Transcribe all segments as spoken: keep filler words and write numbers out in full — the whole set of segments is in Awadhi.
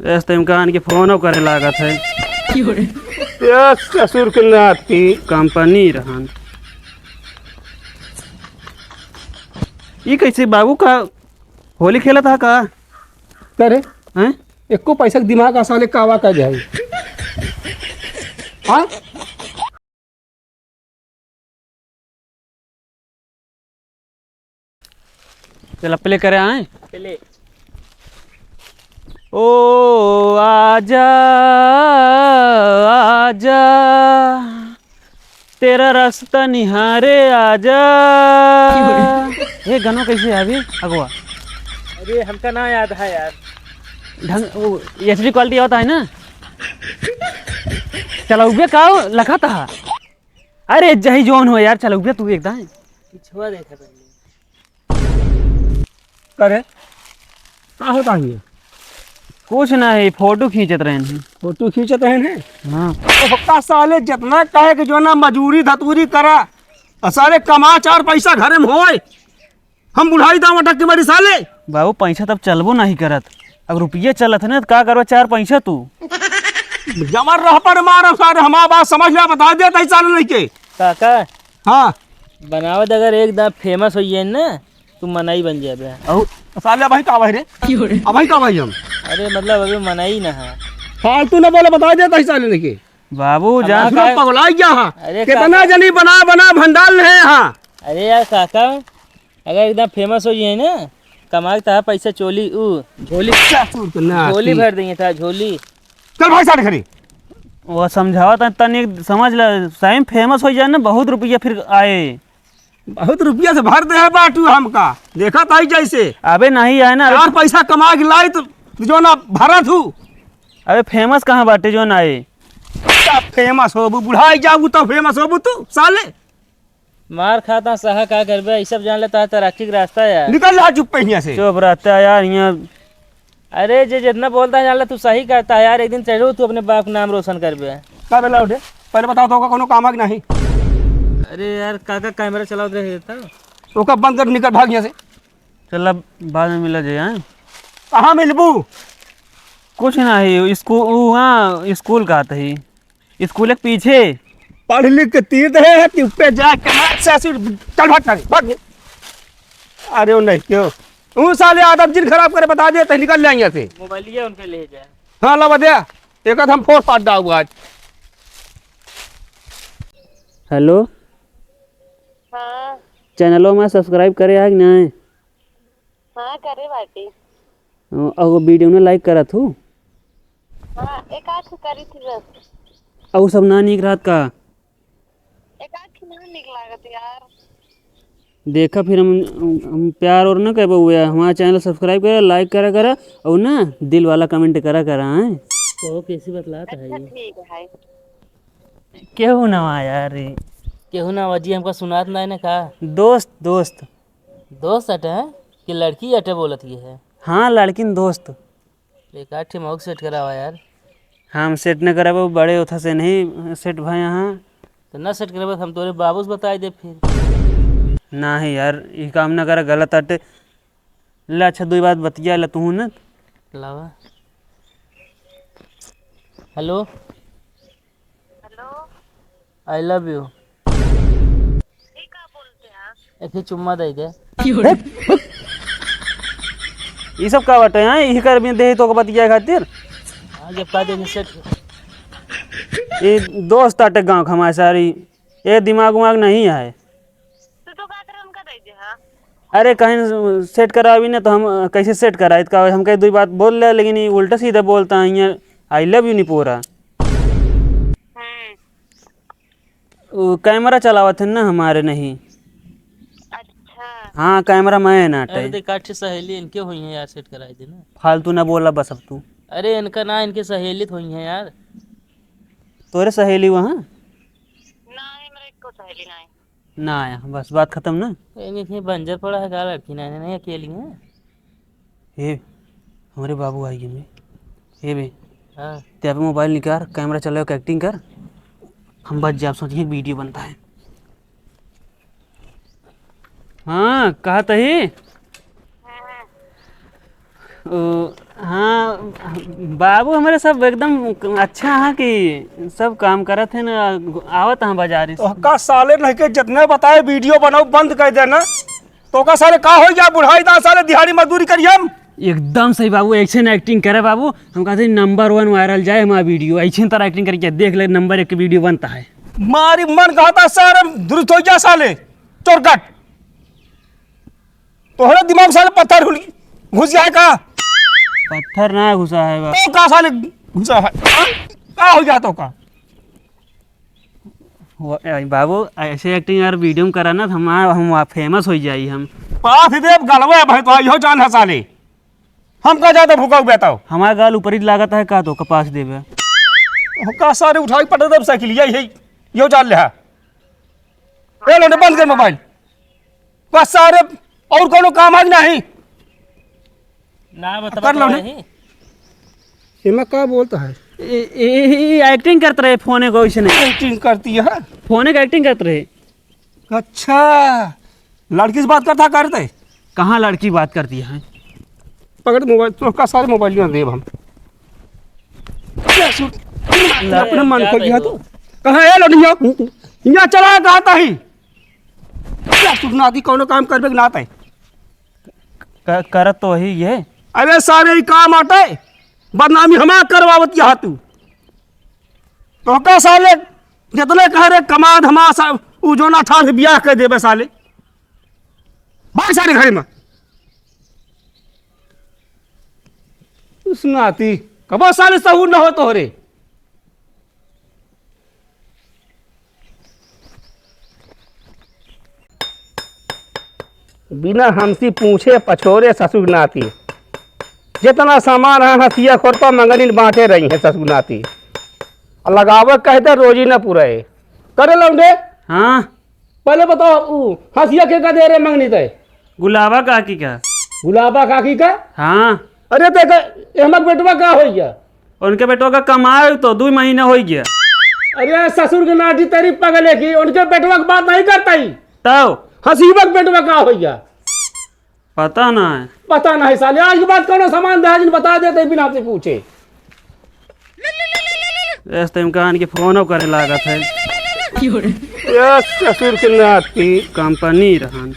तेज तो इमकान के फोनो करे लागत है। ये ससुर के नाती। कंपनी रहन। ई कैसे बाबू का होली खेलत हा का? का रे? हैं? एको पैसा के दिमाग आ साले कावा का जाई। हाँ? चला, play करे आए। Play। ओ आजा, आजा, तेरा रास्ता निहारे आजा। ये गाना कैसे है अभी अगवा? अरे, हमका ना याद है यार। ढंग, वो HD quality होता है ना। चलउबे का लखा था। अरे जही जौन हो यार, चलउबे तू एकदम। पिछुआ देखा पहले। करे? का होता है ये? कुछ ना है, फोटो खींचत रहन है। फोटो खींचत रहन है? हाँ। तो का साले जितना कहे कि जो ना मजूरी धतूरी करा, और साले कमा चार पैसा घरे में होए, हम बुढ़ाई दाम अटक के मरी साले। बाबू, पैसा तब चलबो नहीं करत, अब रुपये चलत है ना, तो का करबा चार पैसा तू? जमर रह पर मारब सारे, हमार बात समझ ले, बता देत है साले नहीं के। काका, हाँ। बनावत अगर एक दाम famous होइ जाए ना, तू मनई बन जाबे। अउ साले अबही का भाई रे? अबही का भाई हम? अरे मतलब अबे मनई ना है। फालतू ना बोले, बता देत है साले नहीं के। बाबू, अब जान आप पगलाई गया हाँ। अरे कितना काका। जनी बना बना भंडाल है हाँ। अरे यार काका, अगर एकदम famous होइ जाए ना, कमा के तहा पैसा चोली उ झोली, क्या चोर के ना झोली आती? भर देंगे तहा झोली। चल भाई साढ़े खड़ी। वो समझावत है, तनी समझ ले, सही में famous होइ जाए ना, बहुत रुपया फिर आए। बहुत रुपया से भर दे है बाटू हमका, देखत है जैसे। अबे नहीं आए ना, अबे चार पैसा कमा के लाई तो जो ना भरा तू। अबे famous कहाँ बाटे जो ना आए? क्या famous होबू, बुढ़ाई जाबू तो famous होबू तू साले। मार खाता सहा का करबे, ई सब जान लेता है तरक्की के रास्ता यार। निकल जा चुप पे हियां से। चुप रहता है यार, हियां। अरे जे जितना बोलता है जान ले, तू सही करता है यार, एक दिन चढ़ो तू अपने बाप का नाम रोशन करबे। का बेला उठे, पहले बताओ तो का कोनो काम है कि नहीं? अरे यार काका कैमरा चलावत रहे था। ओका बंद कर, निकल भाग हियां से। चल अब बाद में मिला जाए, हाँ? कहाँ मिलबू? कुछ ना है, स्कूल, वहाँ स्कूल का आता है। स्कूल के पीछे। पढ़ लिख के तीर दे है कि पे जाके मार से ऐसे चल भाग सारे, भाग। अरे वो नहीं क्यों? वो साले आदम जिन खराब करे बता दे तो निकल जाएंगे ऐसे। मोबाइलिया उनके ले जाए। हाँ ला बदे, एक आध हम फोड़ पाट डाऊ आज। हेलो। हाँ। चैनलो में subscribe करे है कि नहीं? हाँ, करे बाटी। अ, अउ video में like करत हूँ? हाँ, एक आध ठो करी थी बस। अउ सब ना नीक रहत का? एक आध ठो ना नीक लागत यार। देखा फिर हम, हम प्यार और ना कहबो हुए, हमारा channel subscribe करा, like करा करा, और ना दिल वाला comment करा करा, हैं? ओहो, कैसी बतलात है अच्छा, ये? ठीक है। केहू ना आया रे। केहू ना आवा जी, हमका सुनात ना है ना का? दोस्त, दोस्त। दोस्त अटे हैं कि लड़की अटे बोलत ये है? हाँ, लड़किन दोस्त। एक आध ठे मौक set करावा यार। हम set न कराबो, बड़े ओथा से नहीं set भए यहाँ। तो ना set कराबो, हम तोरे बाबू से बताई दे फिर। नाही यार, ई काम ना करा, गलत अटे। ले अच्छा, दुई बात बतिया ले तू न। लावा। Hello. Hello. I love you। ये का बोलते हैं? एक ही चुम्मा दे दे। ई सब का बाटे हैं? यही कर भी दे तो को बतिया खातिर। हाँ, जब का देंगे set। ये दोस्त आटे गाँव का हमारे सारी, ये दिमाग उमाग नहीं है। तो, तो का करे उनका दे दे, हाँ? अरे कहीं set करावी ना तो हम कैसे set कराए? का हम कहीं दुई बात बोल ले, लेकिन ये उल्टा सीधा बोलता है, ये I love you नहीं पूरा। हम्म। वो कैमरा चलावत है ना हमारे नहीं। अच्छा। हाँ, कैमरा मैं ना अरे अटे। देख, काठी सहेली इनके हुई हैं यार, set कराए दे ना। फालतू ना बोला बस अब तू। अरे इनका ना, इनके सहेली तो हुई हैं यार। तोरे सहेली वहाँ? नहीं, मेरे को सहेली नहीं। ना आया, बस बात खत्म ना। इनके बंजर पड़ा है का, लड़की नहीं, नहीं अकेली है। हे, हमरे बाबू आई गए। हे बे, हाँ। ते अबे mobile निकार, कैमरा चलाओ, acting कर, हम बच जाब, सोचिए video बनता है। हाँ, कहा तही? हाँ। ओ, हाँ, बाबू, हमरे सब एकदम अच्छा है कि सब काम करत है ना, आवत है बाजारी से। तो का साले नहीं के जितने बताए वीडियो बनाओ बंद कर देना। तो का साले का हो गया, बुढ़ाई दा साले दिहाड़ी मजदूरी करी हम। एकदम सही बाबू, ऐसे ना एक्टिंग करे बाबू। हम कहते हैं नंबर वन वायरल जाए हमारा वीडियो, ऐसे तरह एक्टिंग करके देख ले, नंबर एक वीडियो बनता है। मारी मन कहता सारे दुरुस्त हो गया साले चोरकट। तोहरे दिमाग साले पत्थर हुल-, घुस गया है का? पत्थर ना घुसा है बाबू। तो का साले घुसा है? हाँ? का हो गया तो का? वो, ए, बाबू, ऐसे एक्टिंग यार वीडियो में करा ना, हम, हम वहाँ फेमस हो जाई हम। पास देव गलवे भाई तो यो जान है साले। हम का ज्यादा भूखा हुआ तो? हमारा गाल ऊपर ही लागत है का तो कपास देवे। का सारे उठाई पटक देव साइकिल, यही, यही, यो जान ले हा। ए, लो, बंद कर मोबाइल। बस सारे, और कोनो काम है कि नहीं? ना, बता, कर लो बता ने। नहीं। एमा का बोलता है? ए, ए, ए, ए, एक्टिंग करत रहे, फोने को ऐसे नहीं। एक्टिंग करती है? फोने का एक्टिंग करत रहे। अच्छा, लड़की से बात करता करते? कहाँ लड़की बात करती है? पकड़ मोबाइल, तो का सारे मोबाइल यहाँ देब हम। क्या सुन? ला, अपने मन क्या को किया कहियो? तू? कहाँ है लड़िया? यहाँ चला कहाँ ता ही? क्या सुन नाती, कौनो काम करबे के नाते? क-, करत तो वही ये। अरे सारे ही काम आटे, बदनामी हमार करवावत यहाँ तू। तो का साले, जितने कह रहे कमाद हमार सा-, उ जोना ठार से बियाह कर देबे साले। भाग सारे घर में। उस नाती, कबो साले सहूर न हो तोहरे। बिना हमसे पूछे पछोरे ससुर नाती। जितना सामान है हंसिया खोर पर मंगनी बांटे रही है ससुर नाती। और लगावे कहते रोजी न पुरे। करे लौंडे? हाँ। पहले बताओ, ऊ हंसिया के का दे रहे मंगनी तय? गुलाबा काकी का। गुलाबा काकी का? हाँ। अरे देख, एहमक बेटवा का होइया? उनके बेटवा का कमाए तो दुइ महीना होइ गया। अरे ससुर के नाटी तेरी पगले की, उनके बेटवा की बात नहीं करता ही। तब? हसीबक बेटवा का होइया? पता ना है। पता नहीं साले, आज के बाद कौनो सामान दहेज में बता देते बिना से पूछे। इस टाइम का आन के फोनो करे लागत है। ये ससुर के नाती। कंपनी रहन।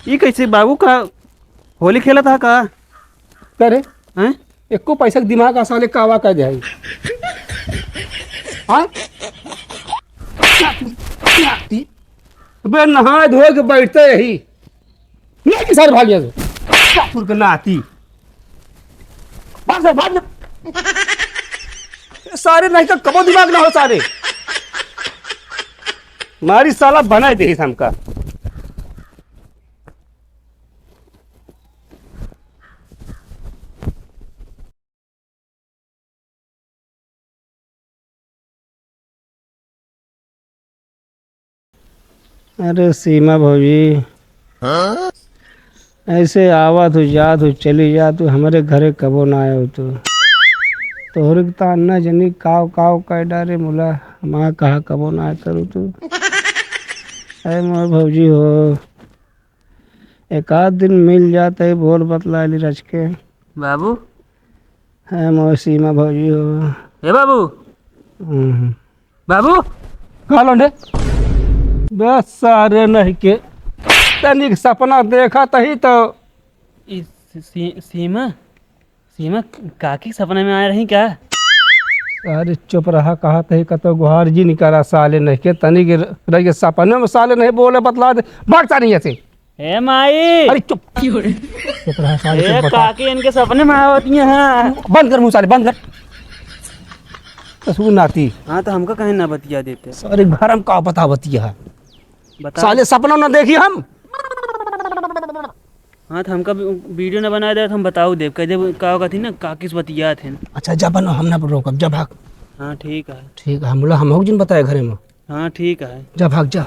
ई कैसे बाबू का होली खेलत हा का? का रे? हैं? एको पैसा के दिमाग आ साले कावा कर दे है। हाँ? बे नहाए धोए के बैठते यही। नहीं सर भाग यहाँ से। ठाकुर के नाती। भाग सर, भाग। ये सारे नहीं तो कबो दिमाग ना हो सारे। मारी साला बनाए दे हमका। अरे सीमा भौजी, हाँ? ऐसे आवत हो, जात हो, चली जात हो, हमरे घरे कबो ना आयो तू। तोहरे के तान ना जनी काव काव कह डारे मुला, हमार कहा कबो ना आया करू तू। अरे मोर भौजी हो, एक आध दिन मिल जात है, बोल बतला ली रच के। बाबू। है मोर सीमा भौजी हो। ए बाबू। हम्म। बाबू। का लौंडे? बस सारे नहीं के। तनिक सपना देखा तही तो। ई सी-, सी-, सीमा? सीमा काकी सपना में आए रही का? अरे चुप रहा, कहा तही कतो गुहार जी निकाला साले नहीं के। तनिक रह के सपने में साले नहीं बोले बतला दे। भाग सारे यहाँ से। ए माई! अरे चुप! चुप रहा, साले, ए चुप बता। काकी, इनके सपने में आवत ही हैं। बंद कर मुंह साले, बंद कर। ससुर नाती। हाँ, तो हमका कहीं ना बतिया देते। सारे घर हम का बता बतिया है। बता। साले सपना ना देखी हम। हाँ, तो हमका भी वीडियो ना बनाए दे, तो हम बताऊ देब। कह देब, का कहती ना, काकी से बतियात हैं। अच्छा, जा बनो, हम ना रोकब, जा भाग। हाँ, ठीक है। ठीक है, हम बोला, हम हो जिन बताए घरे में। हाँ, ठीक है। जा, भाग जा।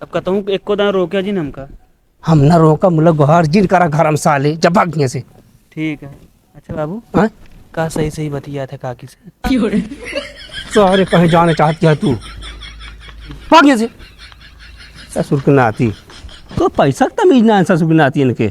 अब कतहूँ एको दान रोके जिन हमका। हम ना रोका, मुला गोहार जिन करा घर हम साले, जा भाग यहाँ से। ठीक है। अच्छा बाबू, हाँ? का सही सही बतिया था काकी से? सारे कहीं जाने चाहती है तू, भाग यहाँ से। ससुर के नाती, तो पैसा के तमीज ना है ससुर के नाती इनके।